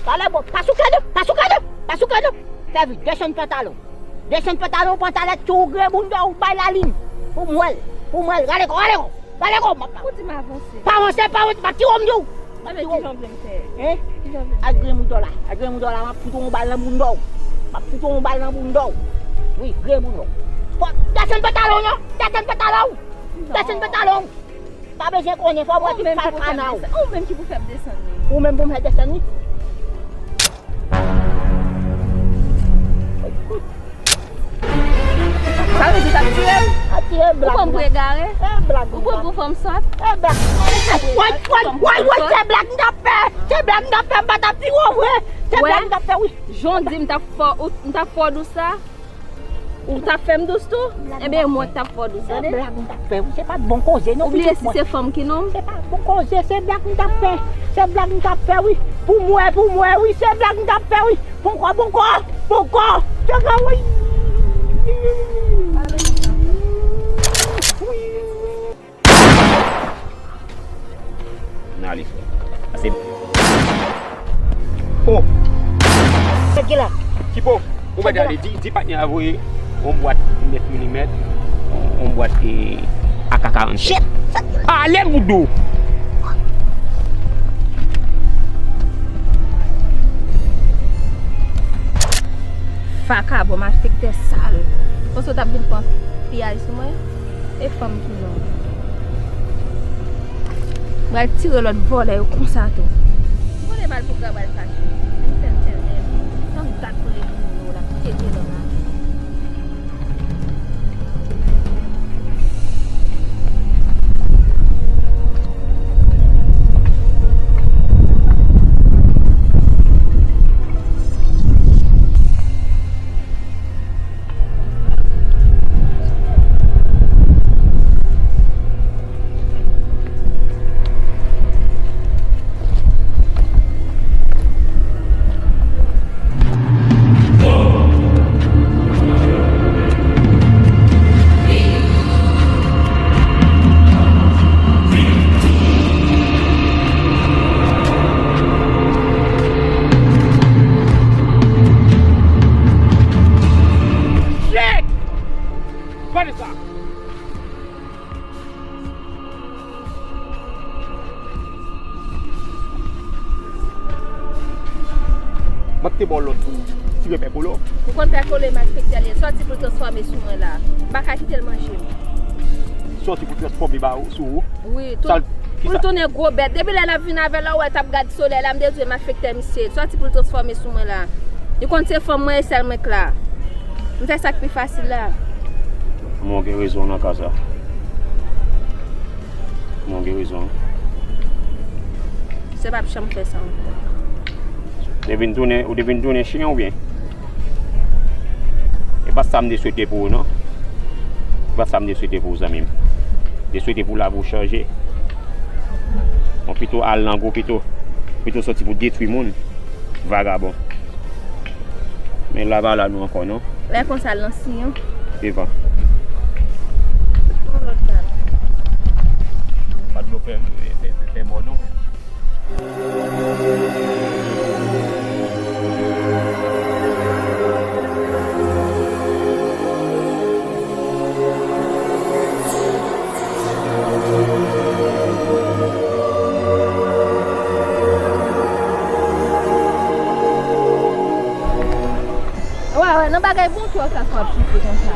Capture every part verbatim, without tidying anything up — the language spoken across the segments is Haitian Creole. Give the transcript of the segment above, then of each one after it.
Talè bon, pa sou kè non, pa sou kè non, pa sou kè non. Fè vit, desann pantalon. Desann pantalon, pantalèt tou, grenn bounda w, bay lalin. Pou m wè l, pou m wè l, rale kò, rale kò, rale kò, m ap. Ou di m avanse. Pa avanse, pa avanse, m ap tiye w, m di w. M ap tiye w. Kijan w vle m fè? Hein? Kijan w vle m fè? Ak grenn bounda w la, ak grenn bounda w la, m ap fout w yon bal nan bounda w. M ap fout w yon bal nan bounda w. Wi, grenn bounda w. Fò, desann pantalon w non, desann pantalon w. Desann pantalon w. Pa bezwen konnen, fò w wè tout pal kana w. Ou menm ki pou fè m desann li. Ou menm pou m fè desann li? Sa vle di w t ap tire m? Ap tire blag. Ou pran m pou egare? E blag. Ou pran m pou fanm sòt? E blag. Woy, woy, woy, woy, se blag m t ap fè. Se blag m t ap fè, m pa t ap tire w vre. Se blag m t ap fè, wi. Jan w di m t ap fè w, m t ap fè w dous la. Ou t ap fè m dous tou? Enben, mwen k t ap fè w dous, tande? Se blag m t ap fè, wi. Se pa t bon koze, non. Ou bliye si se fanm ki nonm? Se pa t bon koze, se blag m t ap fè. Se blag m t ap fè, wi. Pou m wè, pou m wè, wi. Se blag m t ap fè, wi. Ponkò, ponkò, ponkò. Se ka, wi. N ale, frè. Ase. Oh! Sa k gen la? Kipo, ou pa ale, di, di patnè a voye yon bwat nèf milimèt, yon bwat, eh, A K karannsenk. Shit! Sa k gen la? Ale, Boudou! Vakabon, malfektè sal. Panse w t ap vin pran piyay sou mwen? E fanm ki nonm. Pral tire lòt vòlè yo konsa tou. M konnen m al pou grab al fache. Menm fè m fè l menm. Tank dat pou li vini yo la, tete lòt la. Shit! Gade sa! M ap te ba w lòd pou tire pè kolo. Ou konn pè kolo e malfektè li ye. Sòti pou l transfòme sou mwen la. M pa ka kite l manje m. Sòti pou transfòme ba ou, sou ou? Wi, pou l tounen gwo bèt. Depi lè n ap vin avè l la, ou wè t ap gad solèy la, m te di w e malfektè misye ye. Sòti pou l transfòme sou mwen la. Li konn se fanm mwen e sèl mwen k la. M fè sa k pi fasil la. Mwen gen rezon nan ka sa. Mwen gen rezon. Se p ap janm fè sa ankò. Ou te vin tounen, ou te vin tounen chen oubyen? E pa sa m te swete pou ou non. E pa sa m te swete pou ou zanmi m. M te swete pou lavi w chanje. Bon, pito al nan gou, pito, pito sòti pou detwi moun. Vagabon. Men la pa la nou ankò non. Lè konsa l nan siyon. Devan. Yon lòt bal. Pa dlo fè, fè, fè, fè mò non. Wè, wè, nan bagay bon tou sa fò ap soufri konsa.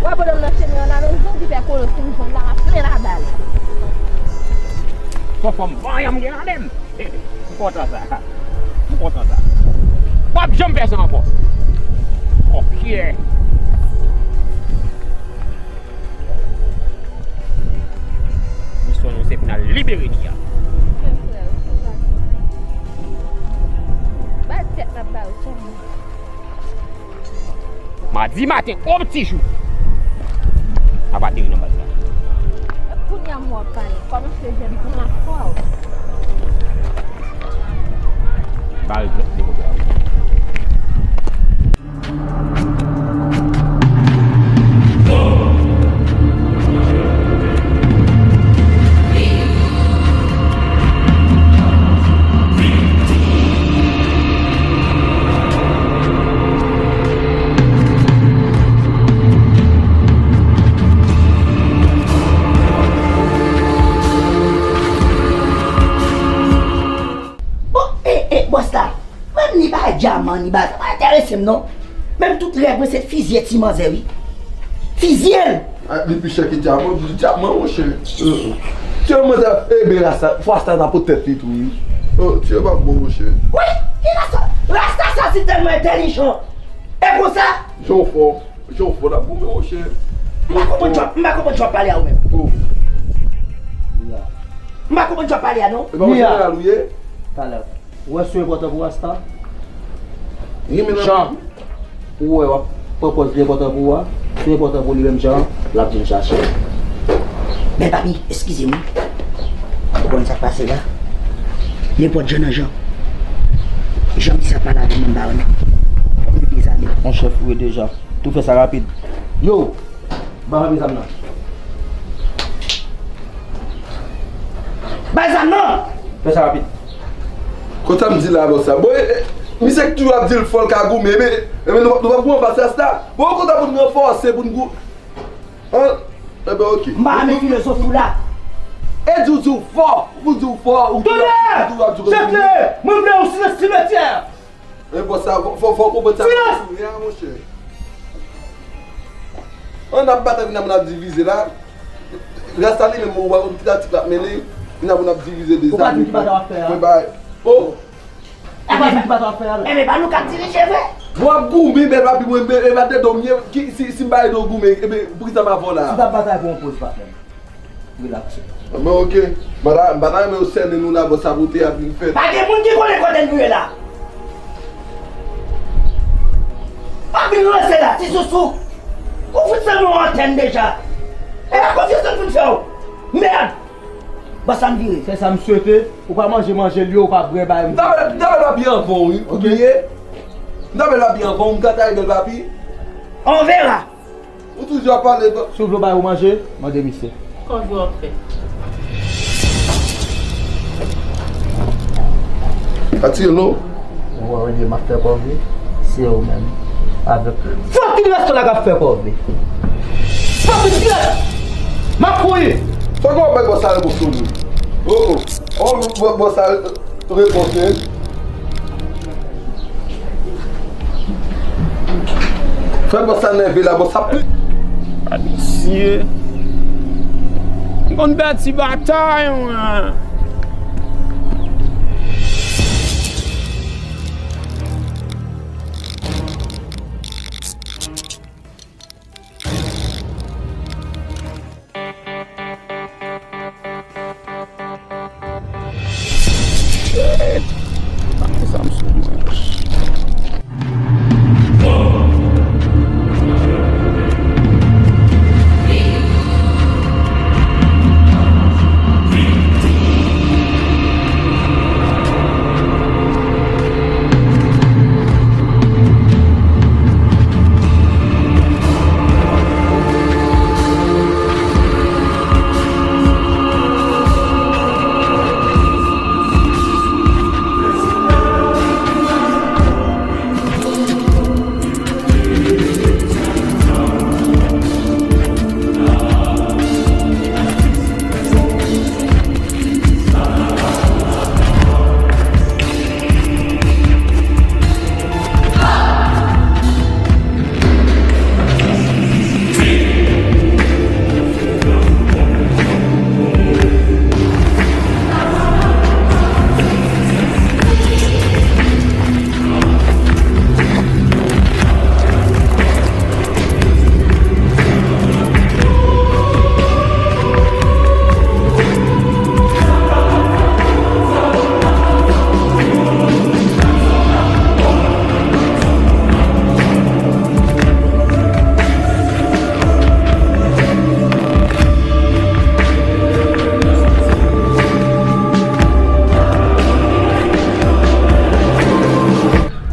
Wè, pandan m nan chemen an la, menm jan di pè kolo si m jwenn la, m ap plen labal. Fò fò m vanyan m gen la menm. M kontan sa. M kontan sa. W ap janm fè sa ankò. Ok. Misyon nou se pou n al libere Nia. Ba tèt la ba ou sèlman. Madi maten, o pti jou. N ap ateri nan baz la. Kounye a m wè w ap pale. Kòmanse jèn pou lakò w. Ba l jwèt de kote a. Bòs la, menm ni bagay dyaman, ni bagay, sa pa enterese m non. Menm tout rèv mwen se fizye ti manzè wi. Fizye l! Ah, li pi chè ke dyaman, dyaman, monchè. Ti manzè, e ben rasta, fò rasta nan po tèt li tou wi. Oh, ti pa bon, monchè. Wi, ki rasta? Rasta sa si tèlman entèlijan. E konsa? Jan w fò, jan w fò, n ap goumen, monchè. M pa konprann jan, m pa konprann jan w ap pale a ou menm. Oh. M pa konprann jan w ap pale a non. E pa yon jeneral ou ye? Talè. Ou wè si w enpòtan pou rasta? Jan ou wè w ap pran pòz li enpòtan pou ou a, si w enpòtan pou li menm jan, l ap vin chache w. Men papi, eskize m wi. Ou konn sa k pase la? Nenpòt jan nan jan. Jan misye ap pale avè m, m pa renmen. Li dezame. Monchè, foure deja. Tou fè sa rapid. Yo! Ba m zam nan. Bay zam nan! Fè sa rapid. Konsa m di la, bòs la. Bon, e, e, misye ki toujou ap di l fò l ka goumen, men, e, men nou, nou p ap goumen anfas rasta. Bon, konsa pou n ranfòse, pou n gou-, an, e ben, oke. M pa renmen filozofi w la. E di w, di w fò, ou di w fò, ou toujou ap, ou toujou ap di w fò. Mwen vle w silans simetyè! Men bòs sa, fò, fò, fò w konprann sa. Silans! Monchè. An ap batay, vin ap divize la. Rasta li menm, ou pa konn ki taktik l ap mennen. Vin ap divize de zam. Ou pa di ki batay w ap fè a? Mwen ba, oh. Ou pa di ki batay w ap fè a, non? Enben, pa nou k ap dirije vre. W ap goumen, bèl papi, mwen, e pa dedan w m ye, ki, si, si m pa ede w goumen, enben, poukisa m avè w la a? Si w t ap batay pou yon pòz, pa fè m. Rilakse. Bon, oke. M pa ta, m pa ta renmen yo sènen nou la, bò, sabote ap vin fèt. Pa gen moun ki konnen kote nou ye la. Ap vin ranse la, ti sousou. Ou fout fè nou antèn deja. E pa konfyans nou fin fè w. Mèd. Bò sa m vire. Se sa m swete. Ou pa manje, manje l yo, ou pa bwè, bay m. M ta bèl, m ta bèl papi anvan w, wi. Ou bliye? M ta bèl papi anvan w, m ka ta bèl papi. On verra. Ou toujou ap pale. Si w vle w bay ou manje, mande misye. Kòb yo ap fè. Pa tire non. Ou wè, olye m ap fè kòve, se ou menm. Avèk. Fòk ki rès la k ap fè kòve. Fòk ki rès. M ap fouye. Fòk w ap bay bò sa repons tou. Oh, oh. Oh, bò, bò sa repons, men. Fè bò sa nève la, bò sa pi. A mesye. M konn pèdi batay, mwen. Shit! Pa fè sa m sou mwen.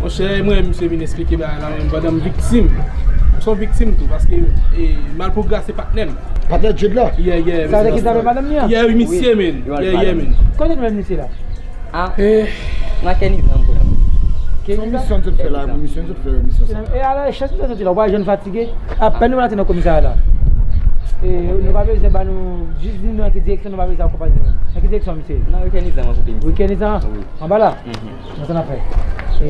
Monchè, mwen, misye vin eksplike bagay la menm pandan m viktim. M se yon viktim tou, paske, e, Malpougra se patnè m. Patnè Jude la? Yeah, yeah. Sa se kidnape madanm li an? Yeah, wi, misye, men. Yeah, yeah, men. Kote nou menm misye la? Ah. Eh. Nan kè nivo an, bro? Kè nivo? Misyon sot fè la, misyon sot fè, misyon sot fè. E alò, chans misyon sot la, ou pa jwenn fatige? Apèn nou rantre nan komisarya la. E, nou pa bezwen ba nou, jis di nou nan ki direksyon, nou pa bezwen akonpanye nou. Nan ki direksyon, misye? Nan Weekendism, an koupe, misye. Weekendism? Wi. Anba la? Mhm. Nan sa n ap fè. E,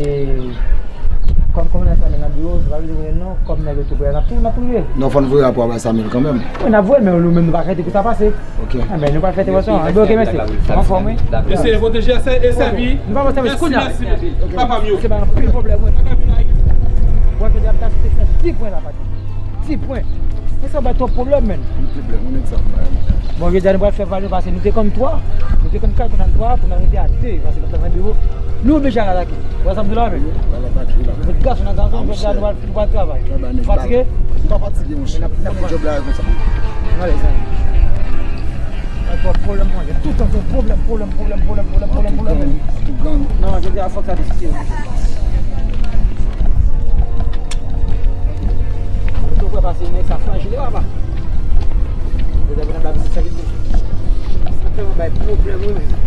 kòm, kòm nan sa, men nan biwo, nou pa bezwen konnen non, kòm nèg yo tou prè, n ap tou, n ap tou ye. Non, fò n voye rapò a bay Samuel kanmenm. Wi, n ap voye, men nou menm nou pa ka kite pou sa pase. Ok. Enben, nou pral fè entèvansyon an. Enben, ok, mesye. Anfòm, wi. Mesye, pwoteje, e sèvi. Nou pa pwoteje, mesye, kounye a. Mèsi, mèsi. Papa m yo. Se pa anpil pwoblèm, wi. Papa m yo. Wè, kounye a, m ta sou ti pwen la, pati. Ti pwen. E sa bay twòp pwoblèm, menn. Anpil pwoblèm, wi, nèg sa bay. Bon, jodi a, nou pral fè valè, paske nou te konn twa. Nou te konn kat, pou n al twa, pou n al rete a de, paske nou ta nan biwo. Nou oblije al atake. Wè sa m di la, menn? Wi, al atake la. Met gason nan gason, jodi a, nou pral, nou pral travay. Fatige? M pa fatige, monchè. N ap, n ap fè djòb la konsa. Alèz, alèz. Ay, twòp pwoblèm, mwen. Toutan se pwoblèm, pwoblèm, pwoblèm, pwoblèm, pwoblèm, pwoblèm, pwoblèm. Tout gang, tout gang. Non, jodi a, fòk sa te site. Ou tou kwè pase nèg sa flanjile, papa. Jodi a, mwen ap la vizit sa ki tou. Sa tèlman bay pwoblèm, wi, menm.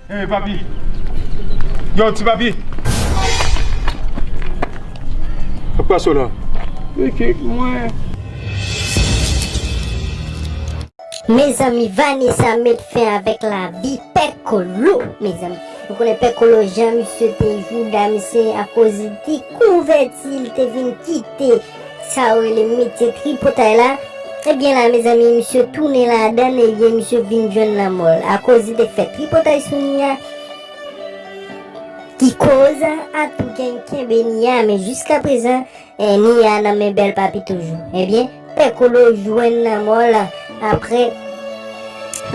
Eh, papi. Yo, ti papi. Ap pase w la. Mezanmi, Vanessa met fen avèk lavi Pè Kolo, mezanmi. Nou konnen Pè Kolo, jan misye te jouda misye, akoz li te konvèti, li te vin kite sa yo rele metye tripotay la. Ebyen la, mezanmi, misye tounen ladan l, ebyen misye vin jwenn lanmò l. Akoz li te fè tripotay sou Nia, ki koz Atougang kenbe Nia, men jiskaprezan, eh, Nia nan men bèl papi toujou. Ebyen, Pè Kolo jwenn lanmò l apre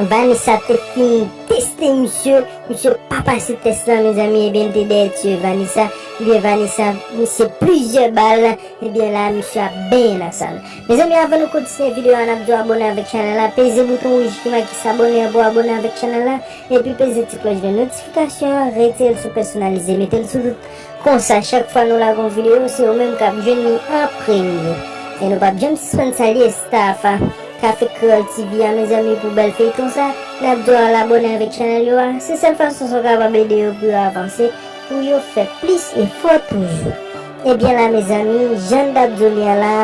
Vanessa te fin teste misye, misye pa pase tès la, mezanmi, ebyen, li te dèyè tiye Vanessa, ebyen, Vanessa, misye plizyè bal, ebyen, la, misye ap benyen nan san l. Mezanmi, avan nou kontinye videyo a, n ap di w abòne avèk chanèl la, peze bouton wouj ki make s'abonner an pou w abòne avèk chanèl la, epi peze ti klòch de notifikasyon an, retire l sou pèsonalize, mete l sou tout. Konsa, chak fwa nou lage yon videyo, se ou menm k ap jwenn li an premye. E nou p ap janm sispann salye staff a Café Créole T V a, mezanmi, pou bèl feyton sa. N ap di w al abòne avèk chanèl yo a. Se sèl fason sa w kapab ede yo pou yo avanse, pou yo fè plis efò toujou. Ebyen la, mezanmi, jan n t ap di w li an la,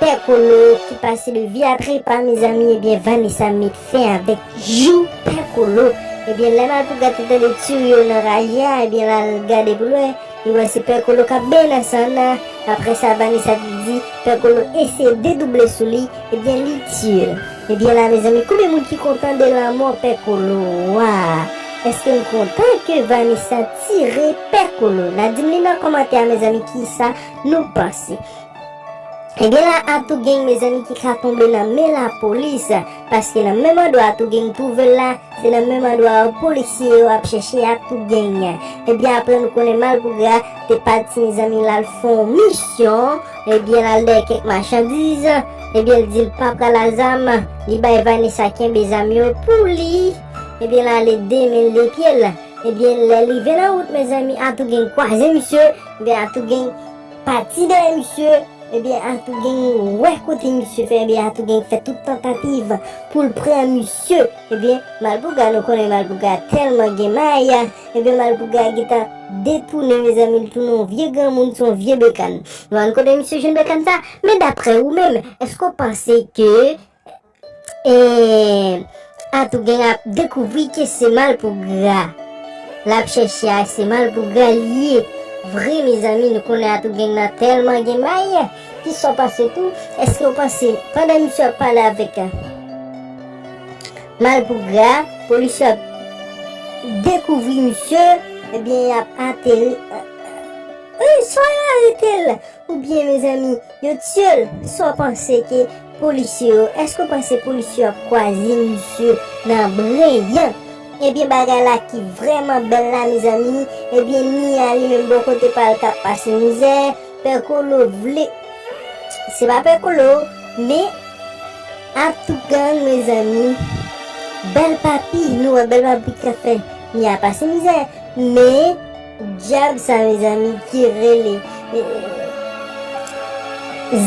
Pè Kolo ki pase de vi a trepa, mezanmi, ebyen, Vanessa met fen avèk jou Pè Kolo. Ebyen, lè Malpougra te tande ti ri yo nan raje a, ebyen, l al gade pou l wè, li wè se Pè Kolo k ap benyen nan san l la. Apre sa, Vanessa te di Pè Kolo eseye dedouble sou li, ebyen, li tiye l. Ebyen, la, mezanmi, konbyen moun ki kontan de lanmò Pè Kolo? Wa! Èske n kontan ke Vanessa tire Pè Kolo? N a di m li nan kòmantè a, mezanmi, kisa nou panse. Ebyen la, Atougang, mezanmi, ki ka tonbe nan men lapolis, paske nan menm andwa Atougang twouve l la, se nan menm andwa a polisye yo ap chèche Atougang. Ebyen, apre nou konnen Malpougra te pati, mezanmi, l al fè yon misyon, ebyen, l al dèyè kèk machandiz, ebyen, l di l pa pral a zam, li bay Vanessa kenbe zam yo pou li, ebyen, l ale de men l, de pye l. Ebyen, lè l rive nan wout, mezanmi, Atougang kwaze misye, ebyen, Atougang pati dèyè misye, ebyen, Atougang wè kote misye fè, ebyen, Atougang fè tout tantativ pou l pran misye. Ebyen, Malpougra, nou konnen Malpougra tèlman gen may, ebyen, Malpougra gentan detounen, mezanmi, l tounen yon vye granmoun, se yon vye bekann. Nou konn kote misye jwenn bekann sa, men daprè ou menm, èske w panse ke E, Atougang ap dekouvri ke se Malpougra l ap chèche a, se Malpougra li ye. Vre, mezanmi, nou konnen Atougang nan tèlman gen may. Kisa w panse tou? Èske w panse, pandan misye ap pale avèk Malpougra, polis yo ap dekouvri misye, ebyen, y ap ateri. Wi, swa yo arete l, oubyen, mezanmi, yo tiye l. Sa w panse ke polisye yo, èske w panse polisye yo ap kwaze misye nan Breyan? Ebyen, bagay la ki vrèman bèl la, mezanmi, ebyen, Nia li menm bò kote pa l k ap pase mizè, Pè Kolo vle, se pa Pè Kolo, men Atougang, mezanmi. Bèl Papi, nou wè Bèl Papi k ap fè Nia pase mizè, men dyab sa, mezanmi, ki rele, eh,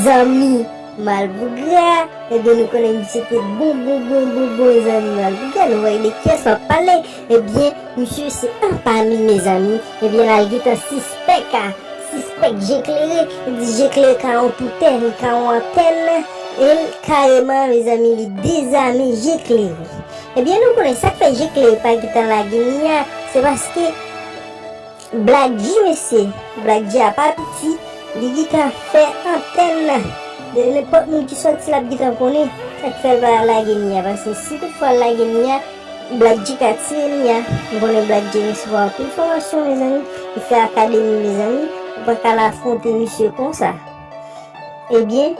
zanmi Malpougra, ebyen, nou konnen misye te bon, bon, bon, bon, bon zanmi Malpougra. Nou wè de kiyès m ap pale. Ebyen, misye se anpami, mezanmi. Ebyen, la, l gentan sispèk a, sispèk Je Klere. Li di Je Klere ka yon toutè, li ka yon antèn. E l, kareman, mezanmi, li dezame Je Klere. Ebyen, nou konnen sa k fè Je Klere pa gentan lage Nia, se paske Black G, mesye, Black G a pa piti, li gentan fè antèn nan. De nenpòt moun ki sòti l ap gentan konnen sa k fè l pa lage Nia, paske si toutfwa l lage Nia, Black G ka tiye Nia. Nou konnen Black G resevwa anpil fòmasyon, mezanmi, li fè akademi, mezanmi, ou pa ka al afwonte misye konsa. Ebyen,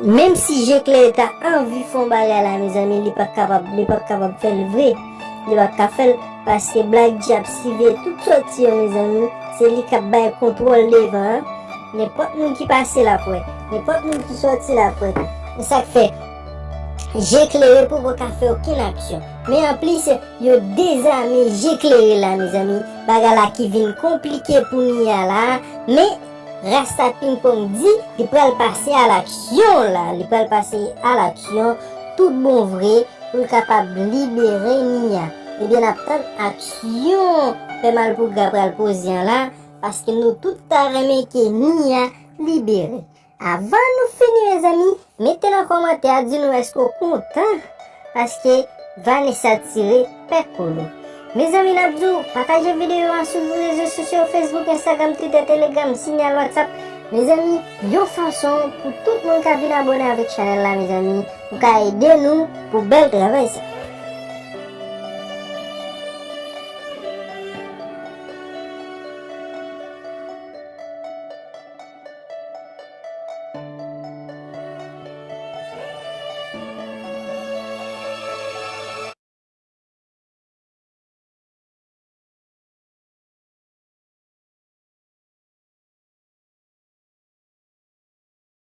menm si Je Klere ta anvi fè yon bagay la, mezanmi, li pa t kapab, li pa t kapab fè l vre. Li pa t ka fè l, paske Black G ap siveye tout sòti yo, mezanmi. Se li k ap bay kontwòl devan an. Nenpòt moun ki pase l ap wè, nenpòt moun ki sòti l ap wè. E sa k fè Je Klere poko ka fè okenn aksyon. Men anplis, yo dezame Je Klere la, mezanmi. Bagay la ki vin konplike pou Nia la, men Rasta Pingpong di li pral pase alaksyon la, li pral pase alaksyon tout bon vre pou l kapab libere Nia. Ebyen, n ap tann aksyon Pè Malpougra pral poze an la, paske nou tout ta renmen ke Nia libere. Avan nou fini, mezanmi, mete nan kòmantè a, di nou èske w kontan paske Vanessa tire Pè Kolo. Mezanmi, n ap di w, pataje videyo a sou rezo sosyo, Facebook, Instagram, Twitter, Telegram, Signal, WhatsApp. Mezanmi, yon fason pou tout moun ka vin abòne avèk chanèl la, mezanmi, ou ka ede nou pou bèl travay sa.